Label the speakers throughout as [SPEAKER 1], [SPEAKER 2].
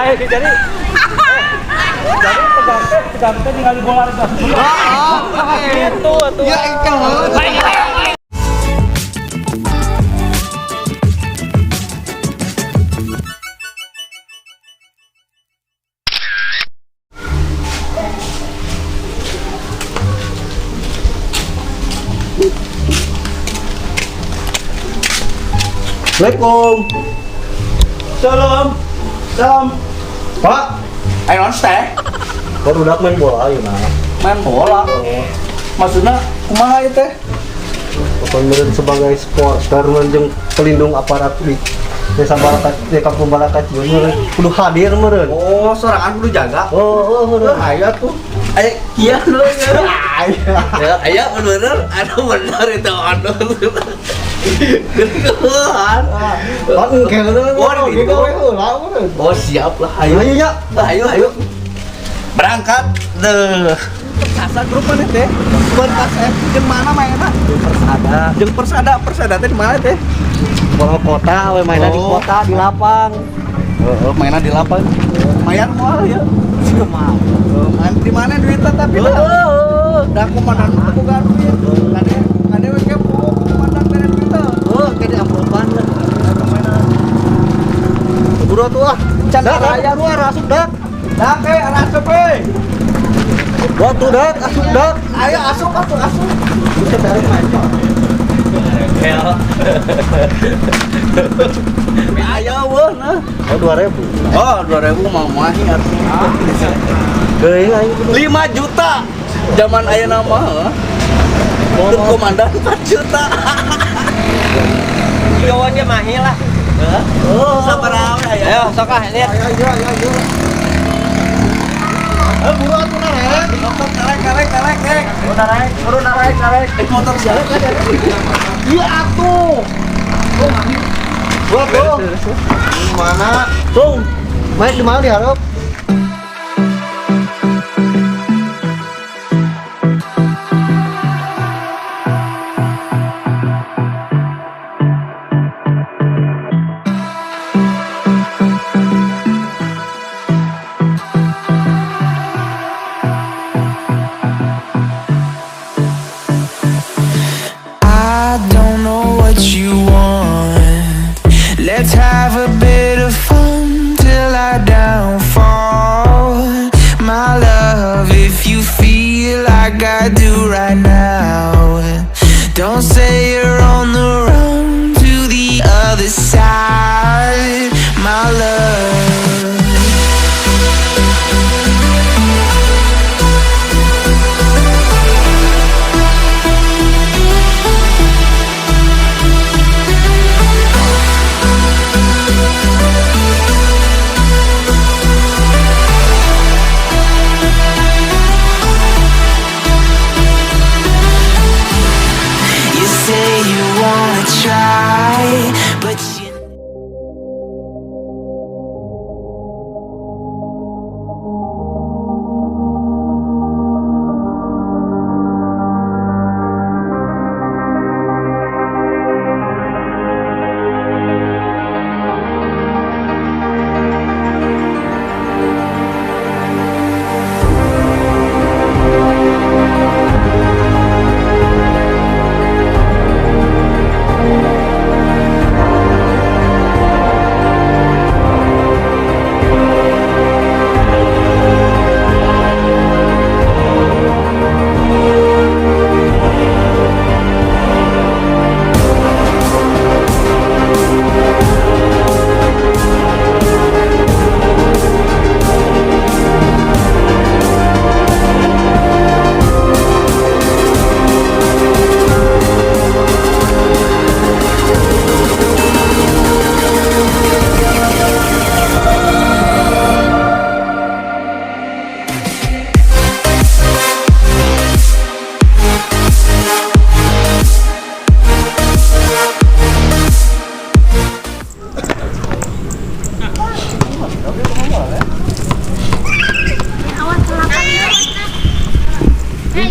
[SPEAKER 1] Jadi tegang teh tinggal di bola aja. Gitu atuh.
[SPEAKER 2] Ya engkel.
[SPEAKER 3] Assalamualaikum.
[SPEAKER 1] Salam. Salam.
[SPEAKER 3] Pak,
[SPEAKER 2] Ayo non teh.
[SPEAKER 3] baru udah main bola ya nah.
[SPEAKER 2] Main bola. Maksudnya kumaha ieu teh?
[SPEAKER 3] Pokoknya sebagai supporter meureun pelindung aparat di Desa Barakat, di Kampung Barakat meureun kudu hadir meureun.
[SPEAKER 2] Oh, sorangan kudu jaga.
[SPEAKER 3] Oh, meureun.
[SPEAKER 2] Aya tuh. Aya kieu lho.
[SPEAKER 3] Aya.
[SPEAKER 2] Ya, aya bener, anu bener itu anu. Geus.
[SPEAKER 3] Pak engke meureun.
[SPEAKER 2] Oh, di
[SPEAKER 3] gitu
[SPEAKER 2] ditu.
[SPEAKER 3] we heula meureun.
[SPEAKER 2] Oh, siap lah. Ayo.
[SPEAKER 3] Ayo ya.
[SPEAKER 2] Ayo, ayo. Berangkat deh. Persada grup mana teh? Perkasa jeung mana mainna?
[SPEAKER 3] Persada.
[SPEAKER 2] Jeung Persada, Persada teh di mana teh?
[SPEAKER 3] Bola kota we mainna di
[SPEAKER 2] Oh.
[SPEAKER 3] kota di lapang.
[SPEAKER 2] Heeh, mainna di lapang. Lumayan moal ya.
[SPEAKER 3] Mau.
[SPEAKER 2] Main di mana duitnya tapi dah.
[SPEAKER 3] Oh,
[SPEAKER 2] Da komandan mah boga duit. Kade kade we kepo komandan bere duit teh.
[SPEAKER 3] oh, kayak di amplopan lah. Buru tuh ah.
[SPEAKER 2] Can
[SPEAKER 3] Dak,
[SPEAKER 2] raya.
[SPEAKER 3] dak, asup dak.
[SPEAKER 2] Dak eh asup euy.
[SPEAKER 3] Batu dak, asup dak.
[SPEAKER 2] Ayo asup atuh asup.
[SPEAKER 3] Bisa tarik main.
[SPEAKER 2] Ayo weuh nah.
[SPEAKER 3] Oh, 2000.
[SPEAKER 2] Oh, 2000 mah mahi atuh.
[SPEAKER 3] Geuing aing kudu.
[SPEAKER 2] 5 juta. Zaman ayeuna mah heuh. Untuk komandan 4 juta.
[SPEAKER 1] Kawan dia mahi lah.
[SPEAKER 2] Oh, sabaraha we aya.
[SPEAKER 1] Ayo, sok ah lihat.
[SPEAKER 3] Ayo, ayo, ayo, ayo. Eh, buru atuh narek.
[SPEAKER 2] Motor narek narek narek narek.
[SPEAKER 1] Buru narek, buru narek, narek.
[SPEAKER 2] Eh, motor siapa?
[SPEAKER 3] Iya atuh. Gua tuh. Mana? Tuh. Main di mana diharap?
[SPEAKER 4] I don't know what you want. Let's have a bit of fun till I downfall. My love, if you feel like I do right now, don't say you're on the run to the other side, my love. You say you wanna try, but you.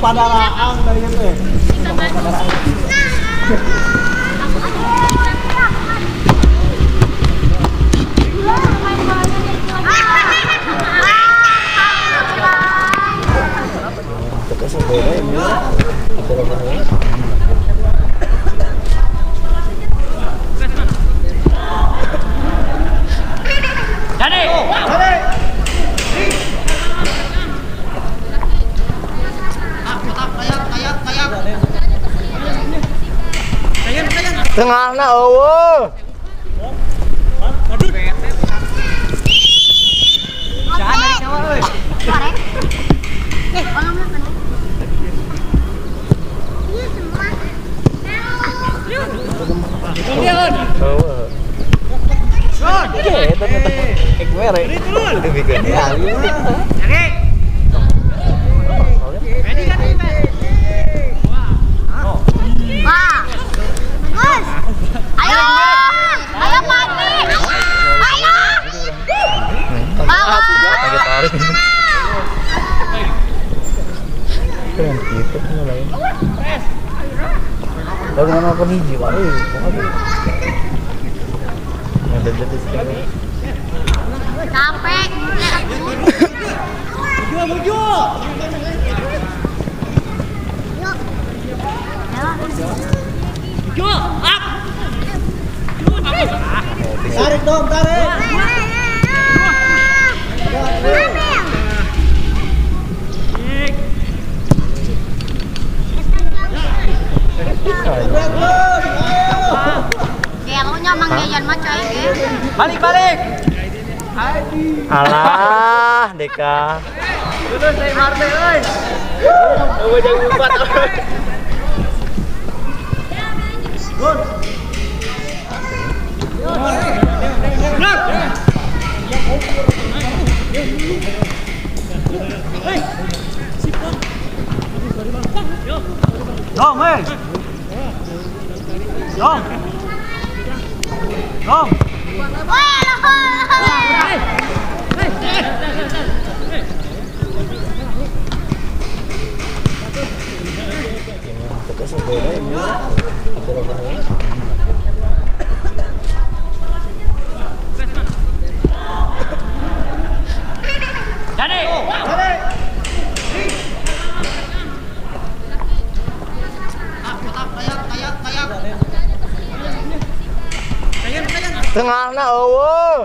[SPEAKER 3] Padaraang dari itu ya.
[SPEAKER 5] Nah.
[SPEAKER 2] Tengahna eueuh.
[SPEAKER 5] Ayo, ayo mati, ayo. Capek.
[SPEAKER 3] Tarik dong, tarik.
[SPEAKER 1] Balik balik.
[SPEAKER 2] Alah, Deka.
[SPEAKER 1] Terus saya Marte euy. Eueuh jangan umpat. Dong, hei. Dong. Dong.
[SPEAKER 2] Tengahna eueuh.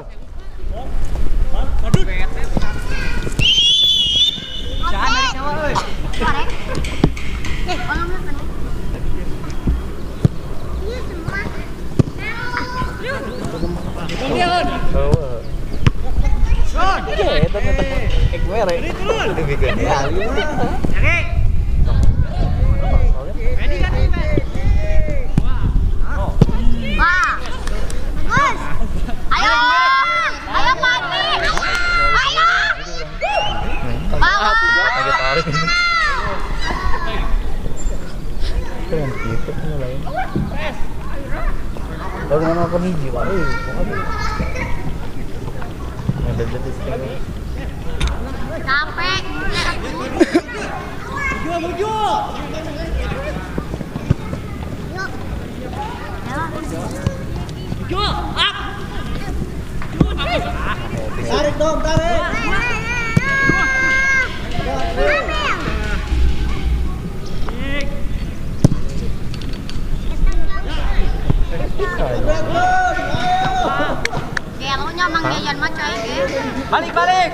[SPEAKER 5] Ayo, ayo mati, ayo. Capek.
[SPEAKER 3] Tarik dong, tarik.
[SPEAKER 1] Balik balik.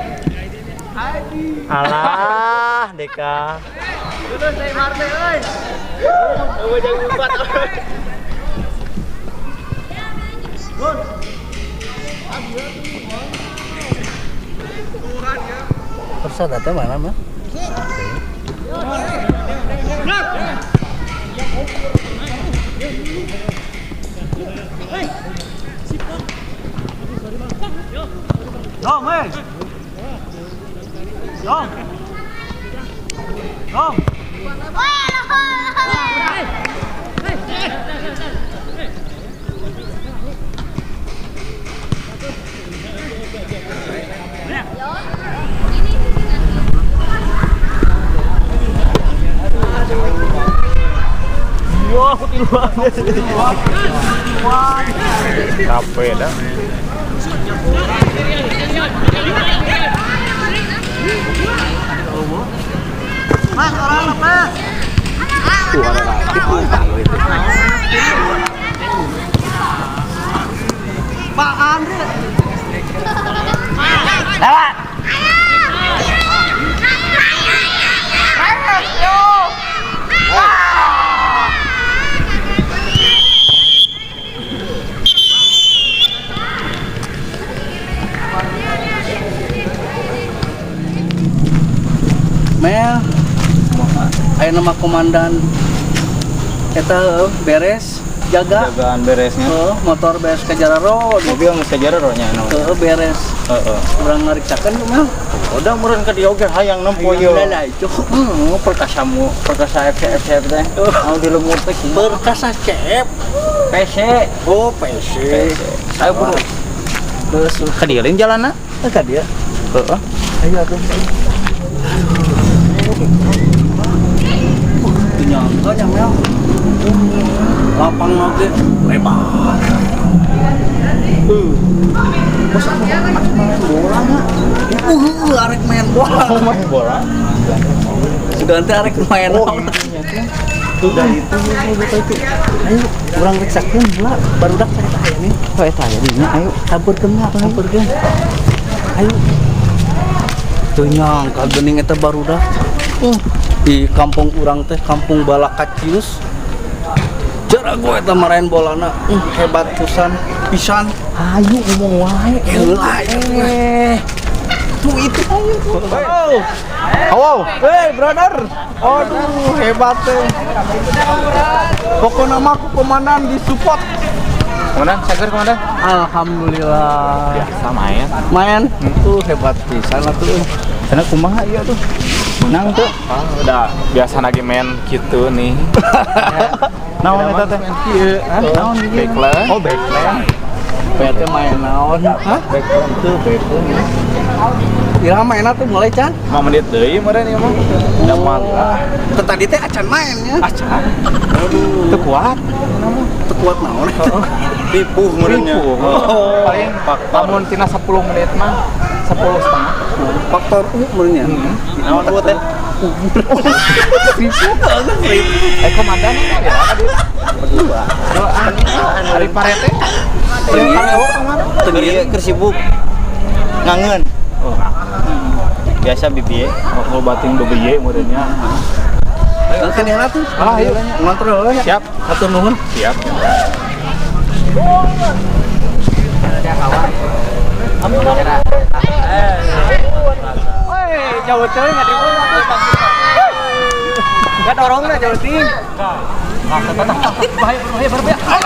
[SPEAKER 2] Alah, Deka.
[SPEAKER 1] Terus saya Marte euy. Eueuh jangan umpat.
[SPEAKER 2] Persada teh mana mah?
[SPEAKER 1] Dong, hei. Dong. Dong.
[SPEAKER 2] Wah, aku tiluan. Capek dah.
[SPEAKER 1] Mas, orang lepas.
[SPEAKER 2] Tuh ada lagi tuh itu.
[SPEAKER 1] Pak Andre.
[SPEAKER 2] Lewat. Mel. Aya nama komandan eta heuh, beres jaga.
[SPEAKER 6] Jagaan beresnya.
[SPEAKER 2] Heuh, motor beres ke Jararo.
[SPEAKER 6] Mobil geus ka Jararo nya anu.
[SPEAKER 2] Heuh, beres.
[SPEAKER 6] Heeh.
[SPEAKER 2] Urang ngariksakeun kumaha?
[SPEAKER 6] Udah meureun ka dieu oge hayang nempo ieu.
[SPEAKER 2] Hayang itu.
[SPEAKER 6] Perkasamu, perkasa FC FC teh. Anu di lemur teh sih.
[SPEAKER 2] Perkasa CF.
[SPEAKER 6] PC.
[SPEAKER 2] Oh, PC.
[SPEAKER 6] Ayo buru.
[SPEAKER 2] Terus
[SPEAKER 6] Ka dieu lain jalanna?
[SPEAKER 2] ka dieu.
[SPEAKER 6] Heeh.
[SPEAKER 2] Ayo atuh. Teu nyangka nya Mel. Lapang oge lebar. Bos aku main bola nya. Arek main bola.
[SPEAKER 6] Oh, main bola.
[SPEAKER 2] Sudah nanti arek main naon.
[SPEAKER 3] Tuh dari itu itu.
[SPEAKER 2] Ayo, urang riksakeun heula barudak saya teh aya nih.
[SPEAKER 6] Oh, eta aya dinya ayo.
[SPEAKER 2] Sampeurkeun lah, sampeurkeun. Ayo. Teu nyangka geuning eta barudak. Di kampung urang teh, kampung Balakacius. Jarago eta maraen bolana. Hebat pisan, pisan.
[SPEAKER 6] Ayo ngomong wae.
[SPEAKER 2] Heula eh. Tuh itu. Oh.
[SPEAKER 6] Halo.
[SPEAKER 2] Hey brother. Aduh, hebat teh. Pokoknya mah aku komandan disupport.
[SPEAKER 6] Komandan, sager komandan.
[SPEAKER 2] Alhamdulillah.
[SPEAKER 6] Biasa main.
[SPEAKER 2] Main tuh hebat pisan atuh.
[SPEAKER 6] Sana kumaha ieu tuh? Menang tuh.
[SPEAKER 7] Ah, udah biasa lagi main gitu nih.
[SPEAKER 6] Naon eta teh?
[SPEAKER 7] Hah?
[SPEAKER 6] Naon ieu?
[SPEAKER 7] Backline.
[SPEAKER 6] Oh, backline.
[SPEAKER 2] Berarti main naon? Hah?
[SPEAKER 6] Backline.
[SPEAKER 2] Tuh backline. Iraha mainna tuh mulai can.
[SPEAKER 7] 5 menit deui meureun ieu mah. Udah mal lah.
[SPEAKER 2] Teu tadi teh acan mainnya.
[SPEAKER 7] Acan.
[SPEAKER 2] Aduh,
[SPEAKER 7] Teu kuat.
[SPEAKER 2] teu kuat naon.
[SPEAKER 6] Ripuh meureun nya.
[SPEAKER 7] Ripuh.
[SPEAKER 6] Oh.
[SPEAKER 7] Paling lamun tina 10 menit mah 10 setengah.
[SPEAKER 2] Faktor U meureun nya.
[SPEAKER 6] Naon U teh?
[SPEAKER 2] Ripuh banget ripuh.
[SPEAKER 7] Eh komandan kan ya tadi.
[SPEAKER 2] Berdua.
[SPEAKER 7] Doaan. Ari parete.
[SPEAKER 2] Teu
[SPEAKER 6] Keur ieu keur sibuk. Ngangeun.
[SPEAKER 7] Oh,
[SPEAKER 6] Biasa bibi.
[SPEAKER 7] oh bating bebeye meureun nya.
[SPEAKER 2] Kan ya tuh.
[SPEAKER 7] Ah, ayo.
[SPEAKER 2] Ngontrol heula nya.
[SPEAKER 7] Siap.
[SPEAKER 2] Hatur nuhun.
[SPEAKER 7] Siap.
[SPEAKER 2] Woi, jauh teuing nggak diulang tuh. Nggak dorongna jauh teuing. Bahaya, bahaya, bahaya.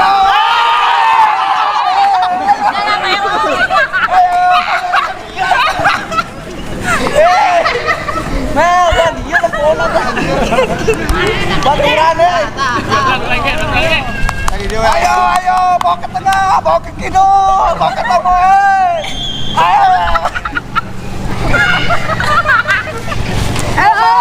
[SPEAKER 2] Mel, dan dia bola Baturan euy. Ayo, ayo, bawa ke tengah, bawa ke kidul, bawa ke tengah. Euy. Ayo. Ayo.